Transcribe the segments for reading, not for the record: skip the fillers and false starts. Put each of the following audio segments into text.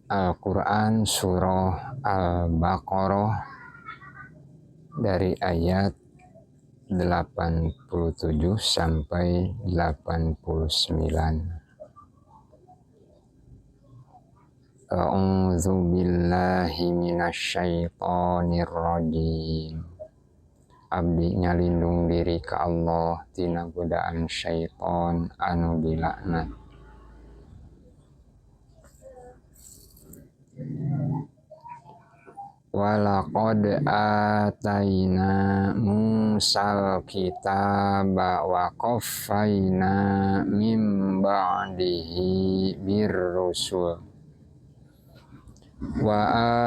Al-Quran Surah Al-Baqarah dari ayat 87 sampai 89. A'udzu billahi minasyaitonir rajim. Abdi nyalindung diri ka Allah tina godaan syaiton anu dilaknat. Walaqad ataina Musal kitaba wa qaffayna min ba'dihi birrusul wa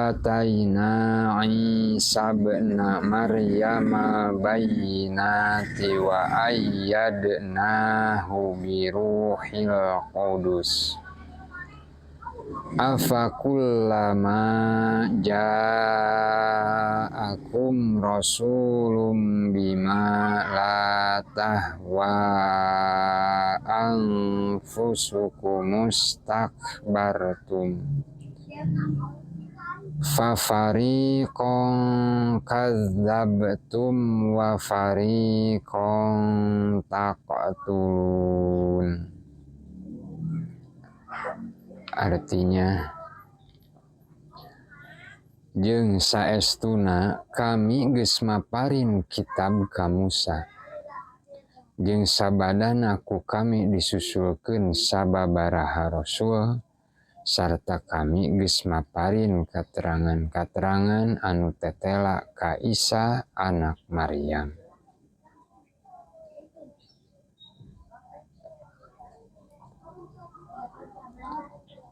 ataina Isa ibna Maryama bayyinati wa ayyadnahu biruhil qudus. Afakullama ja'akum rasulun bima la tahwa anfusukum istakbartum fa fariqan kadzdzabtum wa fariqan taqtulun. Artinya, jeung saestuna kami geus maparin kitab ka Musa, jeung sabadana ku kami disusulkeun sababaraha rasul, sarta kami geus maparin katerangan-katerangan anu tetela ka Isa anak Maryam.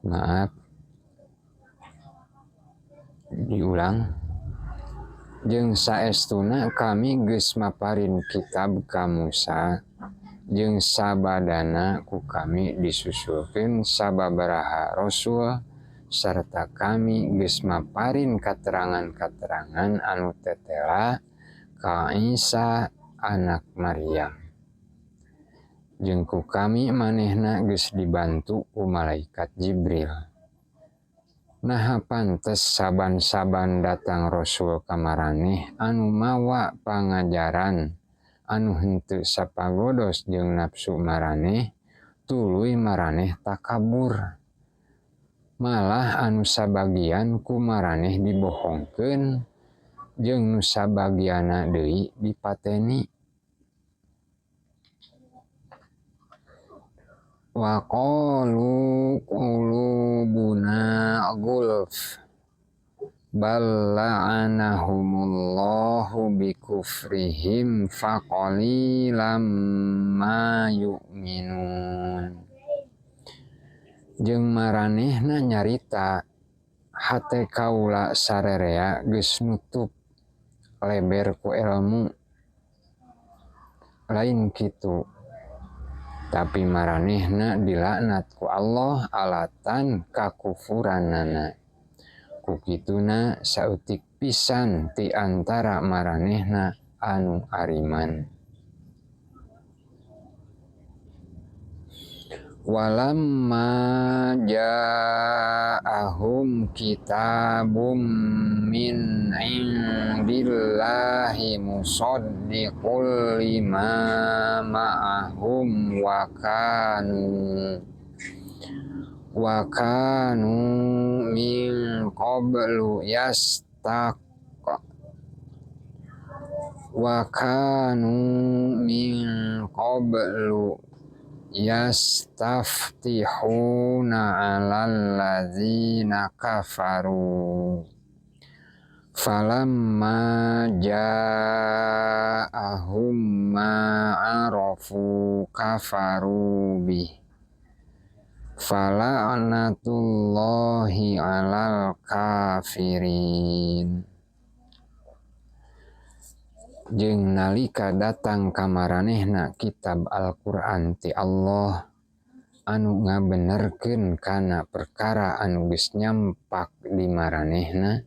Maaf, diulang. Jeung saestuna kami geus maparin kitab ka Musa, jeung sabadana ku kami disusulkeun sababaraha rasul, sarta kami geus maparin katerangan-katerangan anu tetela ka Isa anak Maryam. Jeung ku kami manehna geus dibantu ku malaikat Jibril. Naha pantes saban-saban datang rasul ka maraneh anu mawa pangajaran anu henteu sapagodos jeung nafsu maraneh, tuluy maraneh takabur. Malah anu sabagian ku maraneh dibohongkeun jeung nu sabagianna deui dipateni. Wa qalu qulubuna gulf bal la'anahumullahu bikufrihim faqalilam ma yu'minun. Jeung maranehna nyarita hate kaula sarerea geus nutup leber ku ilmu, lain kitu, tapi maranehna dilaknat ku Allah alatan kakufuranana. Ku kituna saeutik pisan ti antara maranehna anu ariman. Walamma ja'ahum kitabum min indillahi musaddiqul lima ma'ahum wa kanu min qablu yastaq wa kanu min qablu yastaftihuna 'alal ladzina kafaru falamma ja'ahum ma 'arafu kafaru bih fala'natullahi 'alal kafirin. Jeung nalika datang ka maranehna kitab Al-Qur'an ti Allah anu ngabenerkeun kana perkara anu geus nyampak di maranehna,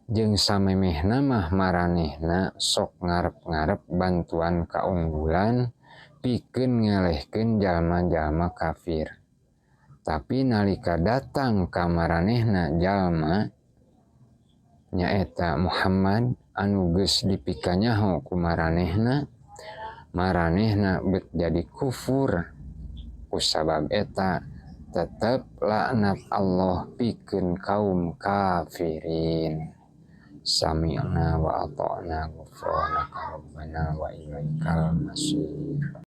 jeung samemehna mah maranehna sok ngarep-ngarep bantuan kaunggulan pikeun ngelehkeun jalma-jalma kafir. Tapi nalika datang ka maranehna jalma, nyaeta Muhammad, anu geus dipikanyaho ku maranehna, maranehna bet jadi kufur. Kusabab eta tetep laknat Allah pikeun kaum kafirin. Sami'na wa ata'na, ghufranaka rabbana wa ilaikal masir.